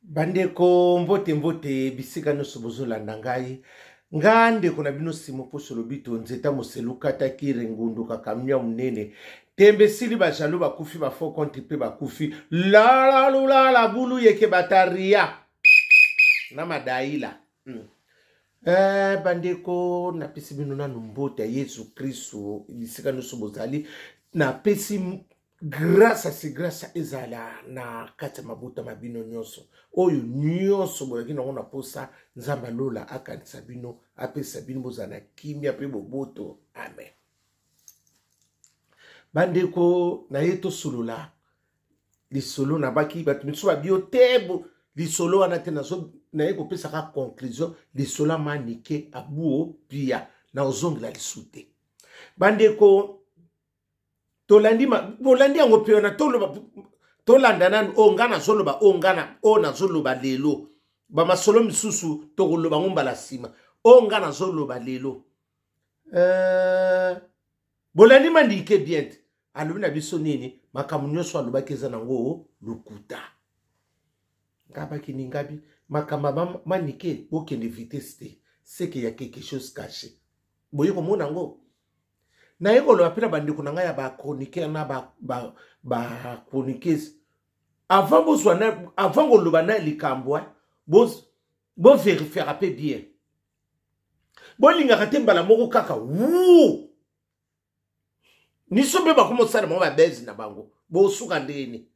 Bandeko, mbote mbote bisika nyonso bozolanda ngai. Nga ndeko na bino Simo Poso Lobito, nzeta moselu kata kire ngundu kakamia monene. Tembe esili, ba jaloux bakufi, ba faux compte mpe bakufi. Lala lulala bulu yeke bataria na madaila. Bandeko, napesi bino nanu mbote ya Yesu Kristo bisika nyonso bozali. Napesi grâce si grâce ezala na kati ya mabota ma bino nyonso, oyo nyonso boyaki nango na posa. Nzambe alola akanisa bino, apesa bino bozala na kimia mpe boboto. Amen. Bandeko, na ye tosolola lisolo na baki bato misusu babio te lisolo wana te, nazo naye kopesaka conclusion lisolo ya Manike Abuo Pia, na ozongela lisu te. Bandeko, tolandi bolandi yango mpe wana toloba, tolanda nanu oyo ngai nazoloba, oyo ngai oyo nazoloba lelo. Bamasolo misusu tokoloba yango mbala nsima. Oyo ngai nazoloba lelo, bolandi Manike bien te. Alobi na biso nini? Makambo nyonso alobaki eza nango lokuta. Ngabaki ningabi makambo ya Manike, bokende vitesse te, seke ya quelque chose caché. Boye komona yango, naye koloba mpe na bandeko na ngai ya bachroniqueur na bachroniqueuse, avant bozwa, avant koloba na likambo, bovérifiaka mpe bien. Bolingaka te mbala moko kaka wu niso mpe bakoma osala bango babeze na bango, bosuka ndeni.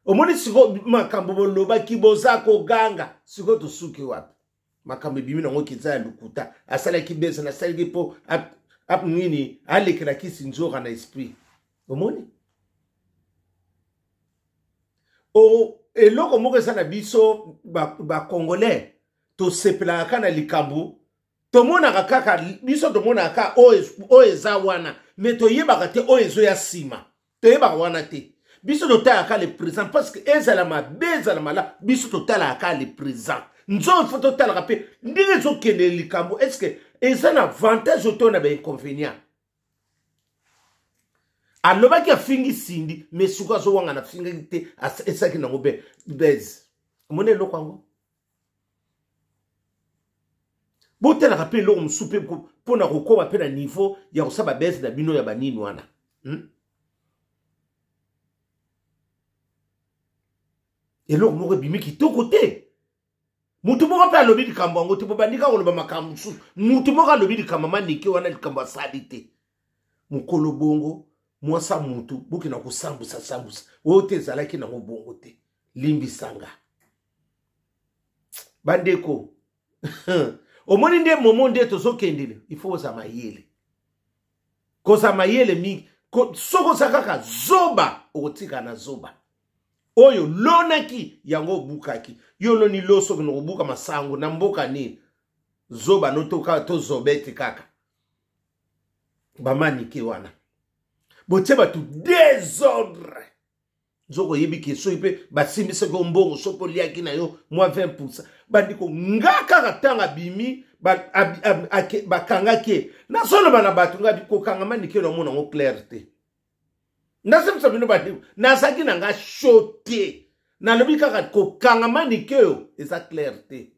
Omoni sikoyo makambo bolobaki, boza koganga sikoyo, tosuki wapi? Makambo ebimi nango kiza ya lokuta. Asalaki beze, nasalaki mpo nini? Alekelaki sinzora na esprit. Omoni o eloko moko eza na biso bacongolais, ba tosepelaka kaka na likambo tomonaka kaka biso, tomonaka kaka oyo eza wana, me toyebaka te oyo ezoya nsima, toyebaka wana te. Biso totalaka le présent, parce que ezala mabe, ezala malamu, biso totalaka le présent. Nzoto fo totalaka mpe ndenge ezokende likambo, est ce que eza na avantage to na bainconvénient. Alobaki afingi Sindi, mais sikoyo azowanga na afingaki te, esalaki nango beze. Omoni eloko yango, botalaka mpe eloko mosusu mpe mpona kokóma mpe na niveau ya kosala babese na bino ya banini wana, Eloko moko ebimi kitoko te. Mutu moko mpe alobi likambo yango te, bobandi kaka koloba makambo mosusu. Mutu moko alobi likambo Manike wana, likambo asali te mokolo bongo mwasa mutu bokenda kosambusa sambusa oyo te, ezalaki nango bongo te. Limbisanga bandeko. Omoni nde momo nde tozokendele, il faut kozala mayele, kozala mayele mingi. Soki oza kaka zoba, okotika na zoba. Oyo lonaki yango obukaki, yo oloni loso, okende kobuka masango na mboka nini? Zoba notoka tozobete kaka bamanike wana, botie bato désordre. Nzoko oyebi ke soki mpe basimbisaki yo mbongo, soki oliaki na yo mwa 20%. Bandeko, nga kaka ntango abimi, bakangaki ye, nazoloba na bato, nga kokanga Manike namona yango claire te. Nasepesa bino bandeko, nazalaki na nga sho te, nalobi kaka kokanga Manike oyo eza claire te.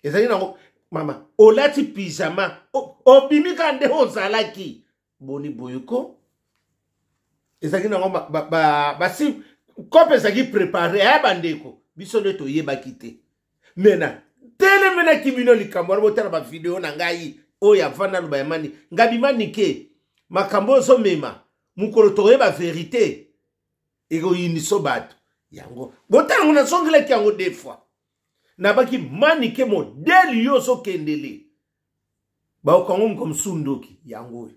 Ezalaki nango mama olati pyjama, obimi kaka nde ozalaki boni boye ko. Ezalaki nango basi kope ezalaki prépare ya bandeko, biso nde toyebaki te. Me na telemelaki bino likambo wana, botala bavideo na ngai oyo avanda aloba ya mani ngabi Manike, makambo oyo ozomema mokolo tokoyeba verité ekoyiniso bato yango. Botala yango, nazongelaki yango deux fois, nabaki Manike modele yo ozokendele baokango moko mosusu ndoki yango oyo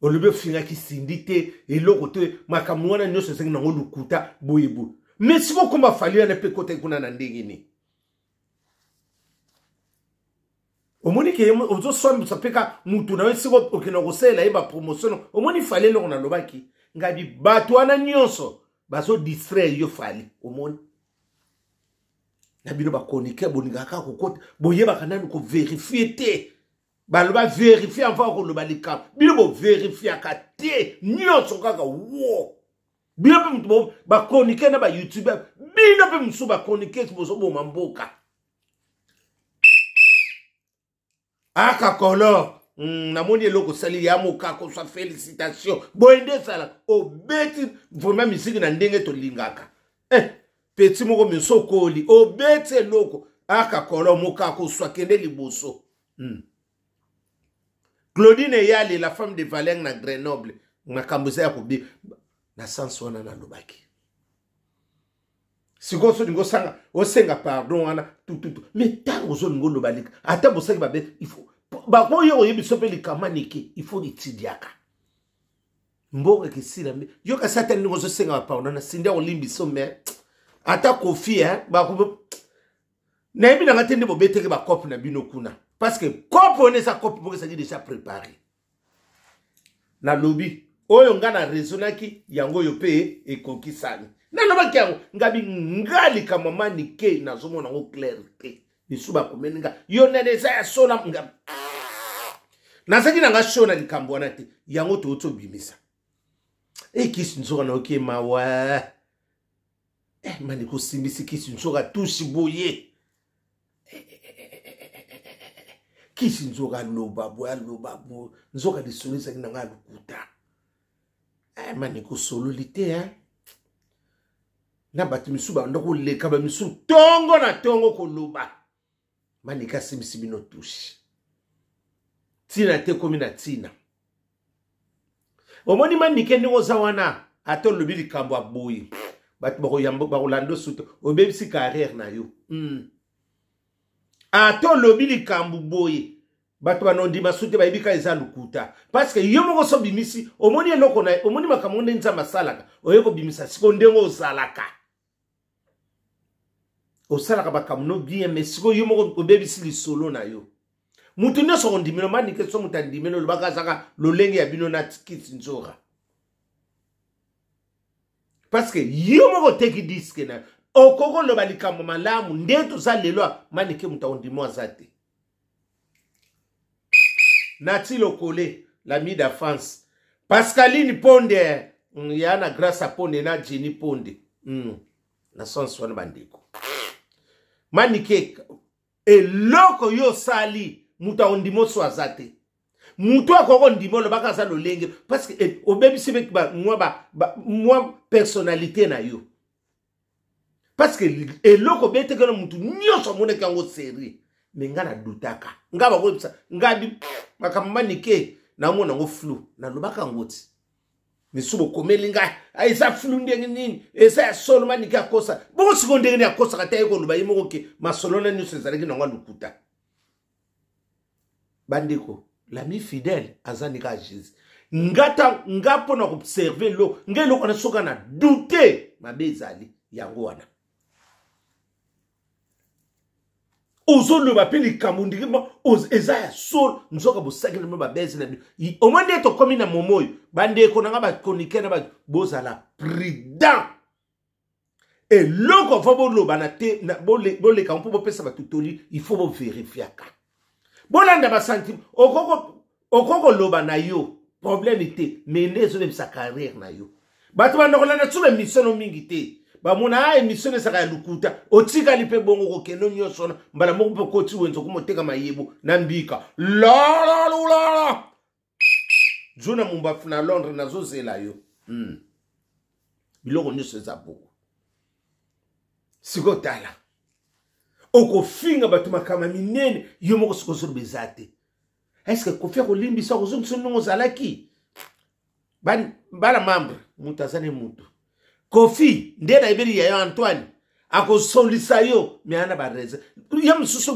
olobi ofingaki Sindi te, eloko te, makambo wana nyonso ezangi nango lokuta boye boye. Me sikoyo komba Fali wana mpe ekotaki kuna na ndenge nini? Omoni ke ozoswambisa mpe ka mutu na yo esika okenda kosalela ye bapromotion. Omoni Fali, eloko nalobaki ngabi, bato wana nyonso bazodistraire yo Fali. Omoni na bino bakonike, bolingaka kaka kokota, boyebaka nanu koverifie te. Baloba verifie avant koloba likambo, bino boverifiaka te, nyonso kaka wo. Bino mpe moto bachroniqueur na bayoutubeur, bino mpe mosusu bachroniqueur bozoboma mboka. Aka kolo namoni eloko osali ya mokako swa félicitation boye nde ezalaka obeti vraiment misiki na ndenge tolingaka petit moko miso okoli obeti eloko aka kolo mokako swa kende liboso. Claudine Eyale, la femme de Valère na Grenoble, makambo eza ya kobi na sens wana nalobaki. Sikoyo soki osanga osenga pardon wana tututu, mais ntango ozolinga oloba lika ata bosaki babe, il faut bakoyo oyebi so mpe likama niki, il faut litidiaka mboka ekesila mbe yo kasi ata ndenge ozosenga bapardon na sindi akolimbisa mais ata Kofi hein, bako nayebi nanga te nde bobeteki bacope na bino kuna, parce que cope wana eza cope moko ezalaki déjà préparé. Nalobi oyo nga na raisonnaki yango oyo mpe ekokisami. Nalobaki yango ngabi nga likambo manike nazomona yango clair te. Misu bakomeli nga yo nene eza ya solo, nga nazalaki nanga sho na likambo wana te. Yango touti obimisa ekisi nzoka nayoki mawa mani kosimbisi kisi nzoka tusi boye kisi nzoka aloba boye aloba boye nzoka lisolo ezalaki na ngai ya lokuta. Mani kosololi te hein? Na bato misusu banda koleka bamisusu ntongo na ntongo koloba manika asimbisi bino tushi ntina te komi na ntina. Omoni manike ndenge oza wana, ata olobi likambo ya boye bato bakolanda osu te, obebisi carrière na yo. Ata olobi likambo boye bato banondima su te, bayebi kaka eza lokuta, parce que yo moko so obimisi, omoni eloko na omoni makambo nde Nzambe asalaka, oye kobimisa sikoyo ndenge ozalaka osalaka makambo no bien, mais sikoyo yo moko obebisi lisolo na yo. Moto nyonso akondimela manike so moto andimeli olobaka azaka lolenge ya bino na kisi nzora, parce que yo moko oteki disque na okoki koloba likambo malamu nde toza lelo manike moto akondima aza te. Nati Lokole, l'ami d'enfance, Pascaline Ponde ya na Grâce a Ponde na Jenny Ponde. Na sens wana bandeko manike eloko yo osali moto akondima oso aza te. Moto akoki kondima olobaka aza lolenge, parce que obebisi mpe mwa personnalité na yo, parce que eloko obeteki na motu nyonso amonaki yango série. Me nga nadutaka nga bakoyebisa nga bi makambo manike namona yango flou, nalobaka yango ti misu bokomeli ngai eza flou ndenge nini eza ya solo manike akosa bongo sikoyo ndenge nini akosaka te aye koloba ye moko ke masolo na nyonso ezalaki nango lokuta. Bandeko, l'ami fidèle aza nika Jésus. Nga ta nga mpona koobserve eloko nga eloko wana soki na doute mabe ezali yango wana ozoloba mpe likambo ndenge eza ya solo nzoka bosaki na bino babezi na bino. Omoi nde tokomi na momo oyo bandeko na nga bachroniqueur na bato bozala prudent. Eloko va boloba na te boleka mpo bopesa bato toli, il faut boverifiaka, bolanda basentiment. Okoki koloba na yo problème te, mais nde ezobebisa carrière na yo. Bato banda kolanda tso baémission no mingi te, bamona a émission ezalaka ya lokuta, otikali mpe bongo kokende nyonso wana mbala moko mpe okoti wenze okomoteka mayebo na mbika lalalulala jona mumbafu na Londres nazozela yo. Biloko nyonso eza bongo. Sikoyo tala okofinga bato makambo ya minene, yo moko sikoyo ozoloba eza te. Est-ce Kofi akolimbisa akozongisa ndenge ozalaki? Bana membre moto aza ne moto Kofi nde nayebeli yayo Antoine akosolisa yo me ana bareserve ye mosusu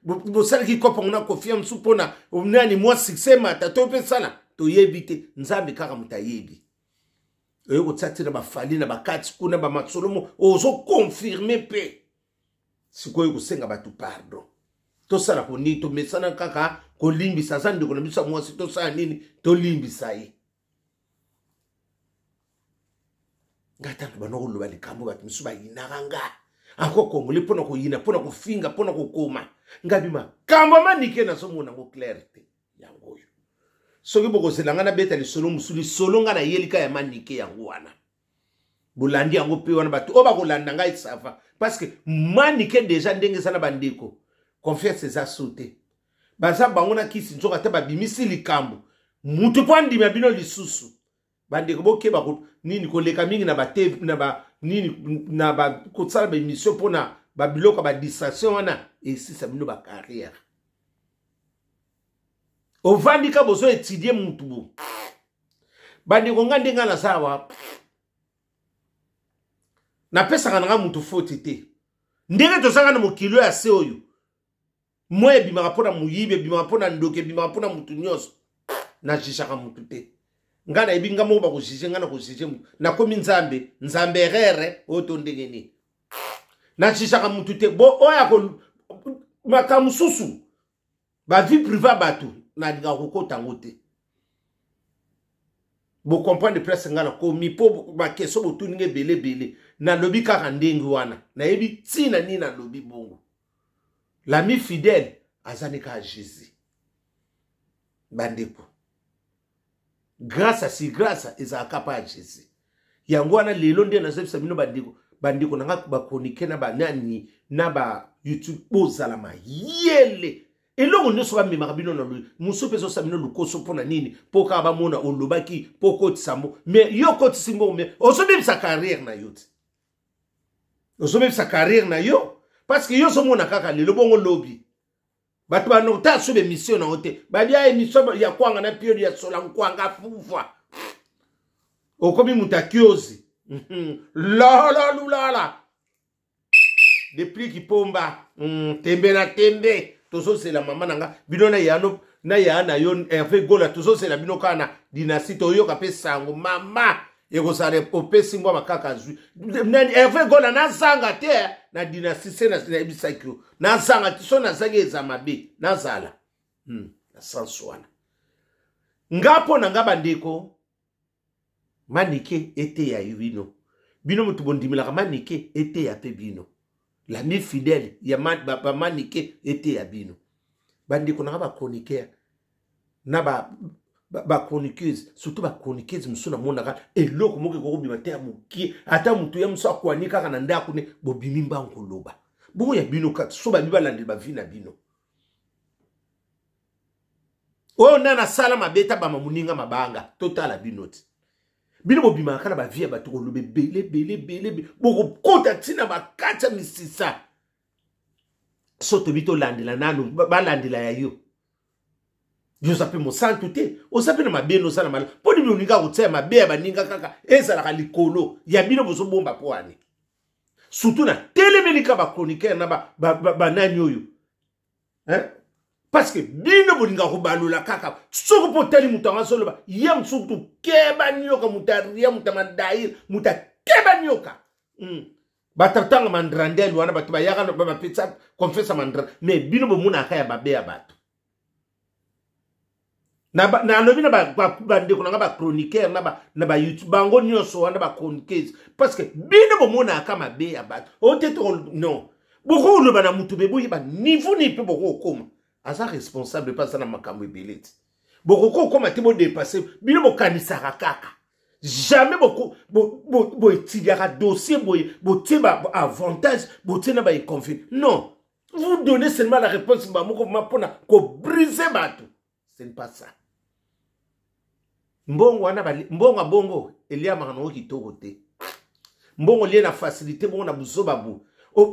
bosalaki kopango na Kofi ya mosusu mpona nani mwa succès mata to mpe sala toyebi te. Nzambe kaka moto ayebi. Oye kotia ntina bafali na bakati kuna bamasolo mo ozokonfirme mpe sikoyo kosenga bato pardon. Tosala konini? Tomesana kaka kolimbisa. Aza ndeko na biso ya mwasi, tosala nini? Tolimbisa ye. Ngai ntango bana koloba likambo bato mosusu bayinaka nga anko kongole mpona koyina mpona kofinga mpona kokoma ngai bi makambo manike nazomona yango clair te. Yango oyo soki bokozela ngai nabeta lisolo mosusu, lisolo ngai nayelika ya manike yango wana. Bolandi yango mpe wana bato oyo bakolanda ngai sava parce que manike deja ndenge eza na bandeko confiance eza so te baza bango na kisi nzoka ata babimisi likambo mutu mpo andima bino lisusu bandeko bokeba nini koleka mingi na ba na ba nini na ba kosala ba émission mpo na babiloko ya badistraction wana esisa bino bacarrière ovandi ka bozo etudie mutu bo bandeko nga ndenge naza awa napesaka na nga mutu foti te ndenge tozalaka na mokili oyo ya se oyo moi ebimaka mpo na moyibi ebimaka mpo na ndoki ebimaka mpo na motu nyonso najijaka motu te ngai nayebi ngai moko bakojije ngai nakojije motu nakomi nzambe nzambe erere oyo to ndenge nini najijaka motu te bo oyo ako makambo mosusu bavie prive ya bato nalingaka kokota yango te bocomprendre place ngai nakomi mpo bakestion botuni ngai ebele ebele nalobi kaka ndenge wana nayebi ntina nini nalobi bongo L'ami fidèle azali kaka Jésus. Bandeko. Grâce à si grâce ezalaka pa ya Jésus. Yango wana lelo nde nazobisa bino bandeko bandeko na nga ba chroniqueur na banani na ba YouTube bozala mayele eloko nyonso bamemaka bino na mosusu mpe ezosala bino lokoso mpo na nini mpo kaka bamona olobaki mpo okotisa mbo mais yo okotisi mbongo mais ozobebisa carrière na yo te ozobebisa carrière na yo parce que yo ozomona kaka lelo bongo lobi bato banota so bemission na yo te babia émission ya kwanga na pioli ya sola nkwanga fufa okomi moto akiozi lala lulala depuis kipomba tembe na tembe tozozela mama na nga bino na yano na ya na yo Hervé Gola tozozela bino kaka na dynastie toyoka mpe sango mama ekozala opesi mbwa makaka azwi nani Hervé Gola nazanga te eh, na dynastie se nayebisaki yo nazanga te so nazangi eza mabe nazala na sens wana nga mpo na nga bandeko manike eteya bino bino moto bondimelaka manike eteya mpe bino l'ami fidèle ya bamanike eteya bino bandeko nanga bachroniqueur na bachroniqueuse ba surtout bachroniqueuse mosusu namonaka eloko moko ekokobima te ya mokie ata motu ya mosusu akwani kaka na ndako ne bobimi mbangu koloba bongo ya bino kati so babi balandela bavi na bino oyo nani asala mabe tabama moninga mabanga totala bino ti bino bobimaka kaka na bavie ya bato koloba ebele ebele ebele bokokota ntina bakati ya misisa so tobi tolandela nanu balandela ya yo yo oza mpe mosantu te oza mpe na mabe no oza na malamu mpo nini olinga kotia ya mabe ya baninga kaka ezalaka likolo ya bino bozobomba mpo ani surtout na telemeli ka bachroniqueur na banani oyo hein? Parce que bino bolinga kobalola kaka soki mpo otali moto yango azoloba ye mosusu kutu keba nioka moto aria moto ya mandair moto akeba nioka. Bato atanga mandrandel wana bato bayaka bapesa confesa mandra mais bino bomonaka ya babe ya bato nalobi na bandeko na nga bachroniqueur na bayoutube bango nyonso wana bachroniqueuse parce que bino bomonaka mabe ya bato oyo te non bokoloba na motu me boyeba niveau nini mpe bokokoma aza responsable mpe aza na makambo ebele te bokoki kokoma te bodepasse bino bokanisaka kaka jamais boetidiaka dossier boye botie baavantage botie na bainconvénient non vous donnez seulement la réponse bamoko mpona kobrise bato ce n'est pas ça mbongo wana mbongo ya bongo eliamaka nango kitoko te mbongo lie na facilité bongo na buzoba bo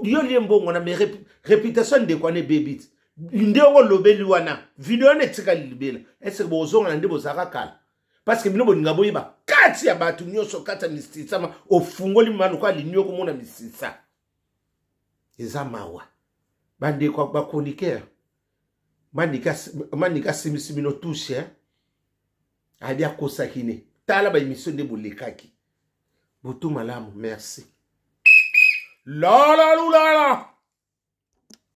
yo lie mbongo wana mais réputation ndeko wana ebebi ti nde yango olobeli wana video wana etikali libela estce bozonga na nde bozalaka kala parce que bino bolinga boyeba kati ya bato nyonso kati ya misisa ma ofungoli mama lokola lini okomona misisa eza mawa bandeko bachroniqueur manika asimisi bino touche eh? abi akosaki ne tala baemission nde bolekaki butu malamu merci lala lulala.